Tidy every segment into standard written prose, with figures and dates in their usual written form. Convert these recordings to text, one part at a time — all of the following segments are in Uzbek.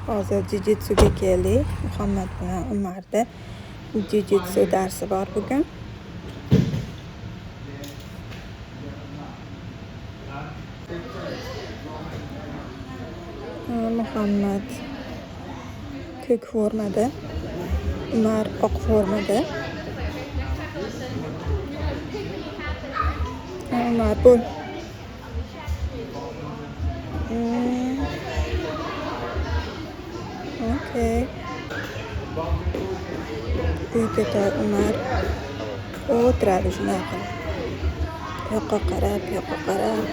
Hozir jiu-jitsuga keldik. Muhammad bilan Umarda jiu-jitsu darsi bor bugun. Muhammad ko'k formada, Umar oq formada. Umar bo'l. Okey. Uyga toy Umar o'tiradi shunaqa qilib. Bu yoqqa qarab, bu yoqqa qarab.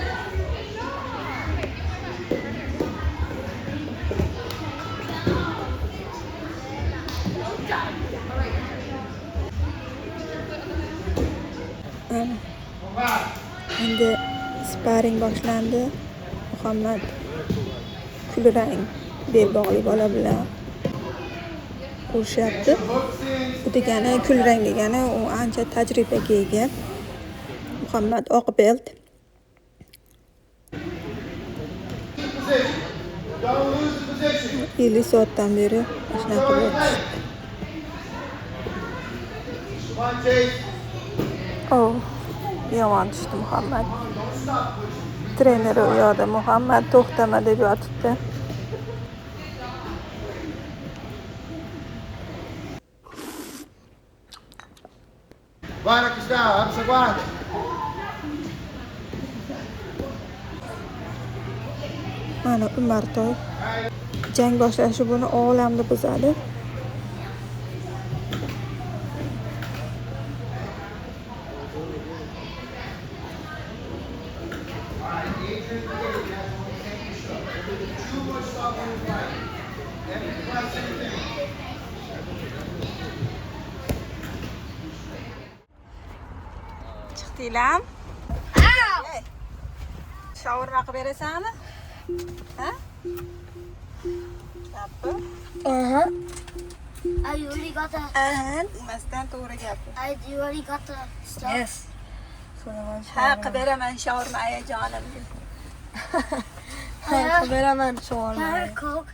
Ana. Endi sparring boshlandi. Muhammad kulrang belbog'li bola bilan urushyapti. Bu degani kulrang degani u ancha tajribaga ega. Muhammad oq belt. 50 soatdan beri shunaqa qilib o'tishdi. Oh, yomon tushdi Muhammad. Treneri u yoqda Muhammad to'xtama deb yotibdi. Guarda che sta, apre guarda. Mana Umar toy jang boshlashi buni olamni buzadi. Chiqdinglarmi? Shaurma qilib berasanmi? Ha? Gapir. Uh-huh. I already got the. Aha, demasdan to'g'ri gapir. I you already got the stuff. Yes. Ha, qilib beraman shaurma ayajonim. Ha, qilib beraman shaurma. Can I have a Coke?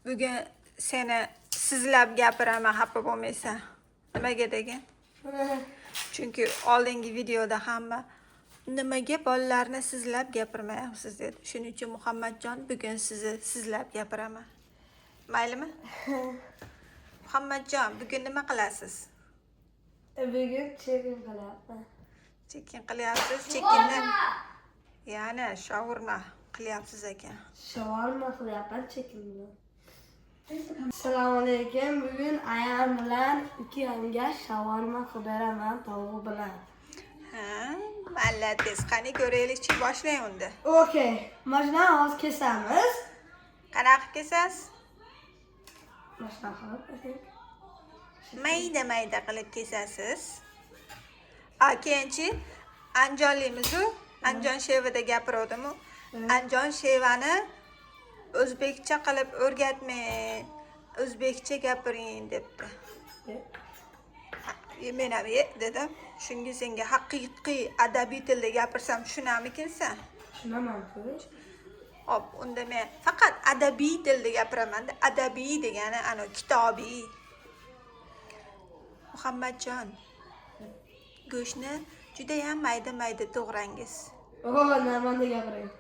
Bugun seni sizlab gapiraman, xafa bo'lmaysan. Nimaga degin? Chunki oldingi videoda hamma nimaga bolalarni sizlab gapirmayapsiz dedi. Shuning uchun Muhammadjon bugun sizni sizlab gapiraman. Maylimi? Muhammadjon, bugun nima qilasiz? Bugun chicken qilyapman. Chekin qilyapsiz, chekinni ya'ni shaurma qilyapsiz ekan. Shawarma qilyapman chicken bilan. Assalomu alaykum. Bugun ayam bilan ukamga shawarma qilib beraman tovuq bilan. Ha, malades. Qani ko'raylikchi, boshlang unda. Okey. Mana hozir kesamiz. Qanaqa qilib kesasiz? Mana shunaqa qilib. Mayda-mayda qilib kesasiz. A, keyinchi andijonlikmiz-u. Andijon shevada gapiruvdim-u. Andijon shevani o'zbekcha qilib o'rgatmang, o'zbekcha gapiring debdi. Men ham "E" dedim. Shunga senga haqiqiy adabiy tilda gapirsam tushunamikinsan? Tushunaman-ku. Hop, unda men faqat adabiy tilda gapiraman-da. Adabiy degani ana kitobiy. Muhammadjon, go'shtni judayam mayda-mayda to'g'rangiz. O, normanda gapiring.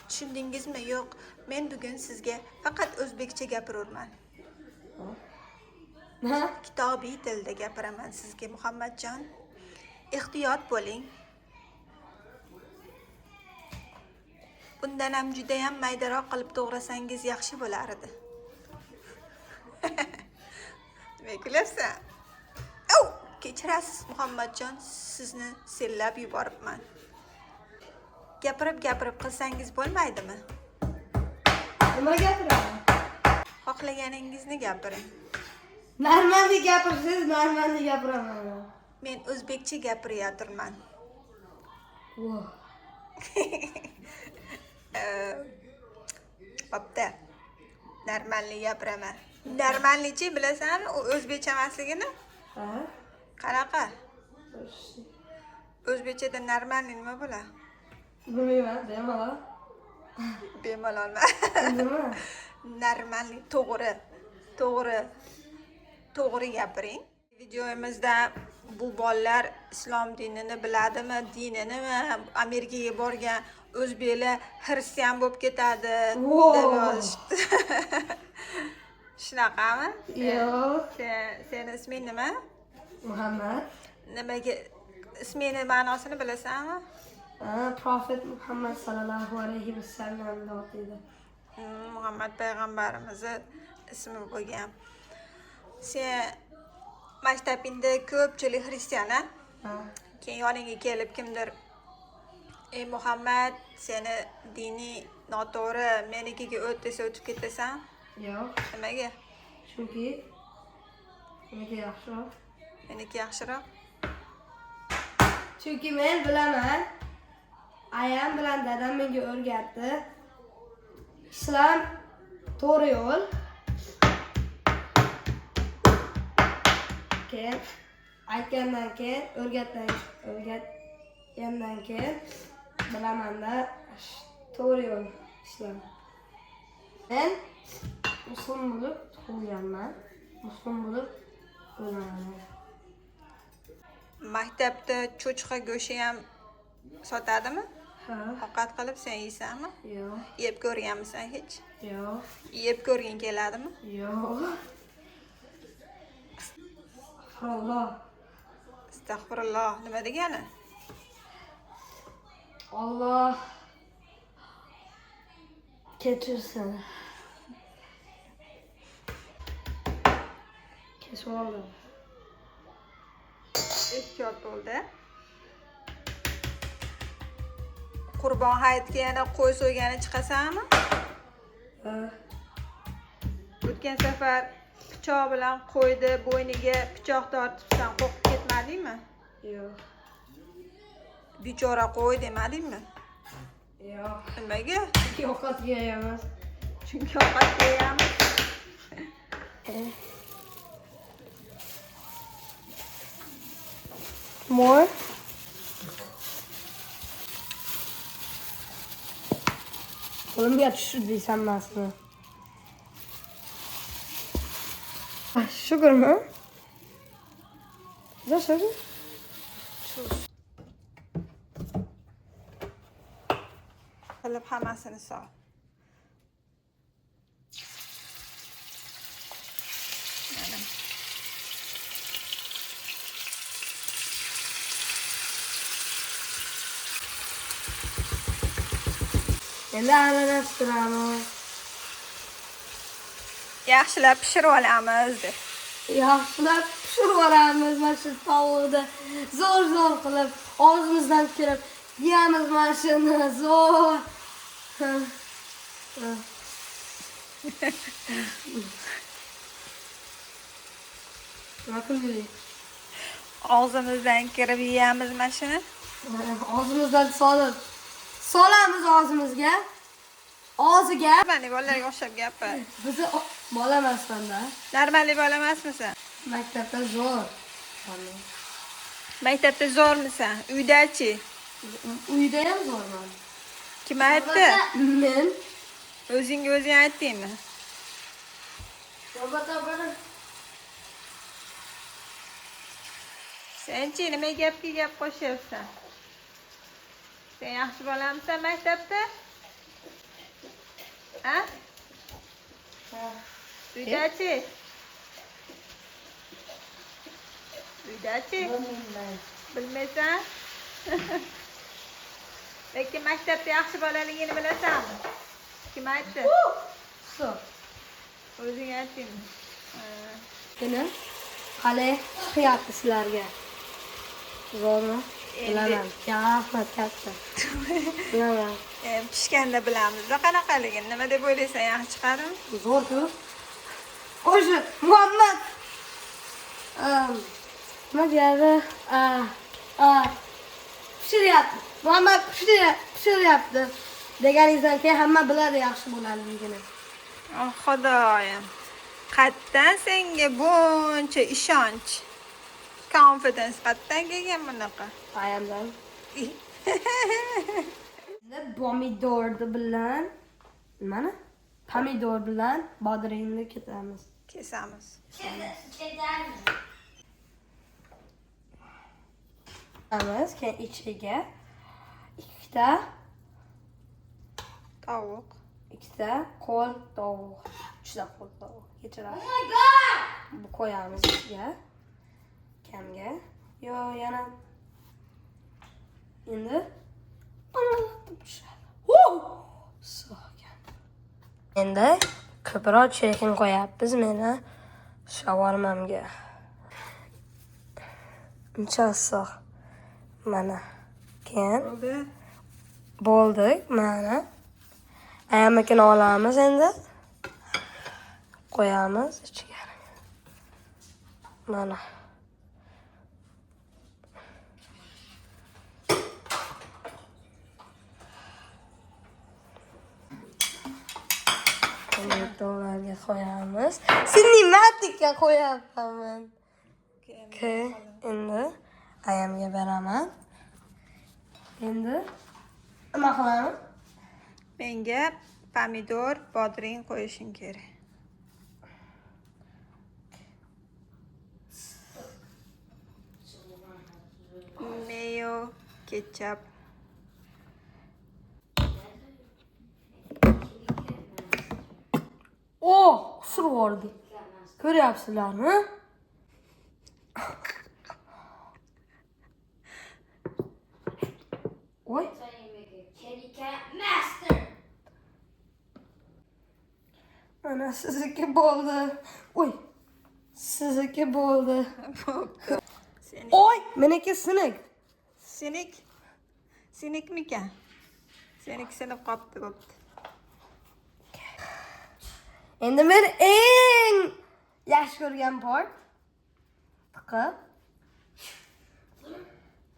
Tushundingizmi? Yo'q. Men bugun sizga faqat o'zbekcha gapirurman. Ha? Kitobiy tilda gapiraman sizga Muhammadjon. Ehtiyot bo'ling. Bundan ham judayam maydaroq qilib to'g'rasangiz yaxshi bo'lar edi. Nima kulyapsan? Au, kechirasiz Muhammadjon, sizni sellab yuboribman. Gapirib-gapirib qilsangiz bo'lmaydimi? Nima gapiraman? Xohlaganingizni gapiring. Normalniy gapirsangiz, normalniy gapiraman. Men o'zbekcha gapiryapman. Voh. Bo'pti. Normalniy gapiraman. Normalnichi bilasanmi, u o'zbekcha emasligini? Ha? Qanaqa? O'zbekchada нормальный nima bo'ladi? Bilmayman, bemalol. Bemalol. Nima? Нормальный, to'g'ri. To'g'ri. To'g'ri gapiring. Videomizda bu bolalar islom dinini biladimi, dininimi, Amerikaga borgan o'zbeklar xristian bo'lib ketadi Wow. deb yozishibdi. Shunaqami? Yo'q. Seni isming nima? Muhammad. Nimaga ismingni ma'nosini bilasanmi? Prophet Muhammad sallallohu alayhi vasallam deydi. Muhammad payg'ambarimizni ismi bo'lgan. Sen maktabingda ko'pchilik xristian, a? Ha. Keyin yoningga kelib kimdir: "Ey Muhammad, seni dini noto'g'ri, menikiga o't" desa, o'tib ketasan? Yo'q. Nimaga? Chunki meniki yaxshiroq. Meniki yaxshiroq. Chunki men bilaman. Ayam bilan dadam menga o'rgatdi. Islom to'g'ri yo'l. Keyin aytgandan keyin, o'rgatgandan keyin bilamanda to'g'ri yo'l islom. Men musulmon bo'lib tug'ilganman. Musulmon bo'lib o'laman. Maktabda cho'chqa go'shti ham sotadimi? Ha. Ovqat qilib sen yeysanmi? Yo'q. Yeb ko'rganmisan hech? Yo'q. Yeb ko'rging keladimi? Yo'q. Alloh. Astag'firulloh nima degani? Alloh kechirsin. Kesib oldim. Ehtiyot bo'ldi. Qurbon hayitga yana qo'y so'ygani chiqasanmi? Ha. O'tgan safar pichoq bilan qo'yni bo'yniga pichoq tortibsan, qo'rqib ketmadingmi? Yo'q. Bechora qo'y demadingmi? Yo'q. Nimaga? Chunki ovqat yeyamiz. Chunki ovqat yeyamiz. More? Qo'limga tushirdik hammasini. Sugar mi? Is that sugar? Tuz. Qilib hammasini sol. Mana. Endi aralashtiramiz. Yaxshilab pishirib olamiz deb. Yaxshilab pishirib olamiz mana shu tovuqni. Zo'r zo'r qilib og'zimizdan kirib yeyamiz mana shuni zo'r. Ha. Ha. Nima kulgili? Og'zimizdan kirib yeyamiz mana shuni. Og'zimizdan solib solamiz og'zimizga. Og'ziga. Нормальный bolalarga o'xshab gapir. Bizni bola emasmanda. Нормальный bola emasmisan? Maktabda zo'r. Maktabda zo'rmisan? Uydachi? Uyda ham zo'rman. Kim aytdi? Men. O'zingga o'zing aytdingmi? Robot. Senchi nima gapga gap qo'shyapsan? Sen yaxshi bolamisan maktabda? Ha? Uydachi? Uydachi? Bilmayman. Bilmaysan? Lekin maktabda yaxshi bolaligini bilasanmi? Kim aytdi? So. O'zing aytdingmi? Ha. Buni qalay chiqyapti sizlarga? Zo'rmi? Endi- Bilaman. Rahmat katta. Bilaman. Pishganda bilamiz qanaqaligini. Nima deb o'ylaysan, yaxshi chiqadimi? Zo'r-ku. O'sha Muhammad nima deyadi? Pishiryapti. Muhammad pishiryapti deganingizdan keyin hamma biladi yaxshi bo'lganligini. Oh, Xudoyim. Qayerdan senga buncha ishonch? Confidence qayerdan kelgan bunaqa? Ayamdan. Pomidor bilan nimani? Pomidor bilan bodringni ketamiz. Kesamiz. Amiz keyin ichiga ikkita Tovuq. Ikkita qo'l tovuq. Uchta qo'l tovuq. Kechirasiz. Bu qo'yamiz ichiga. Kamga. Yo, yana endi tushadi. Sokin. Endi ko'proq chicken qo'yapmiz meni shavarmamga. Uncha issiq. Mana. Keyin Bo'ldi. Bo'ldi, mana. Ayamnikini olamiz endi. Qo'yamiz ichiga. Mana. Pomidorlarga qo'yamiz. Sinematikka qo'yapman. Keyin Endi ayamga beraman. Endi nima qilamiz? Menga pomidor, bodring qo'yishing kerak. Mayo, ketchup. Oh, qusur yubordi. Ko'ryapsizlarmi? Oy, Kitty cat master. Mana sizniki bo'ldi. Oy. Sizniki bo'ldi. Bo'pti. Senik. Oy, meniki sinik. Senik. Senikmikan? Seniki sinib qolibdi, bo'pti. Endi men eng yaxshi ko'rgan part tiqib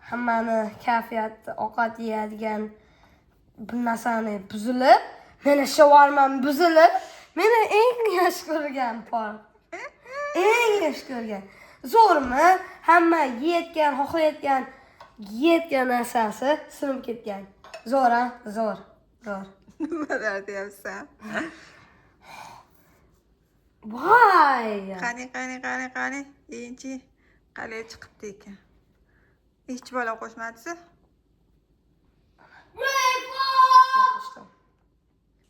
hammani kayfiyati ovqat yeyadigan bir narsani buzilib, meni shavarmam buzilib, meni eng yaxshi ko'rgan part. Eng yaxshi ko'rgan. Zo'rmi? Hamma yeyotgan, xohlayotgan, yeyotgan narsasi sinib ketgan. Zo'r, a? Zo'r. Zo'r. Nimalar deyapsan? Voy! Qani, qani, qani, qani. Yeyinchi, qalay chiqibdi ekan. Hech bola qo'shmadisi? Qo'shdim.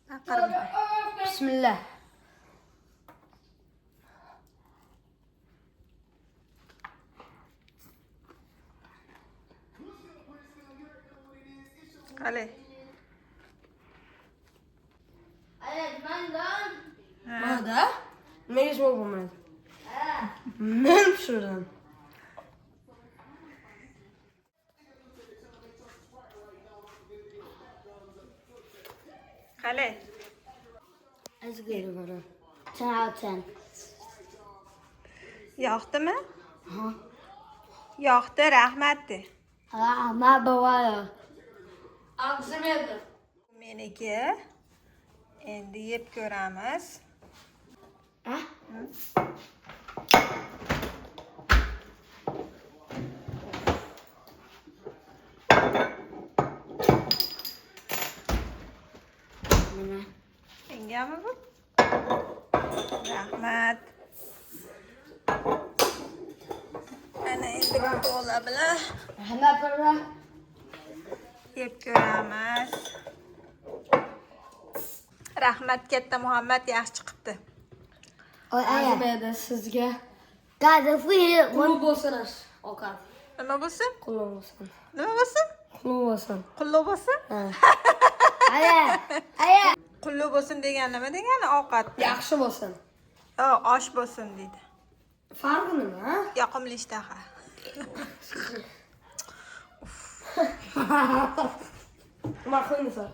Baqirma. Bismillah. Qalay? Evet, ben done. Mana? Nimaga hech bo'lmaydi? Men pishirdim. Qalay? That's a good one. 10 out of 10. Yoqdimi? Ha. Yoqdi, rahmat de. Ah, my brother. Arzimaydi. Meniki. Endi yeb ko'ramiz. Ah? Mana. Mengami bu? Rahmat. Ana endi kola bilan Rahmat, brother. yeb ko'ramiz. Rahmat katta, Muhammad, yaxshi chiqibdi. Oh, aya. Arzimaydi sizga. Guys, if we hit one, Qulluq bo'lsin ovqat. Nima bo'lsin? Qulluq bo'lsin. Nima bo'lsin? Qulluq bo'lsin. Qulluq bo'lsin? Ha. Aya, aya. Qulluq bo'lsin degani nima degani ovqat? Yaxshi bo'lsin. O, osh bo'lsin deydi. Farqi nima? Yoqimli ishtaha. Nima qilmaysan?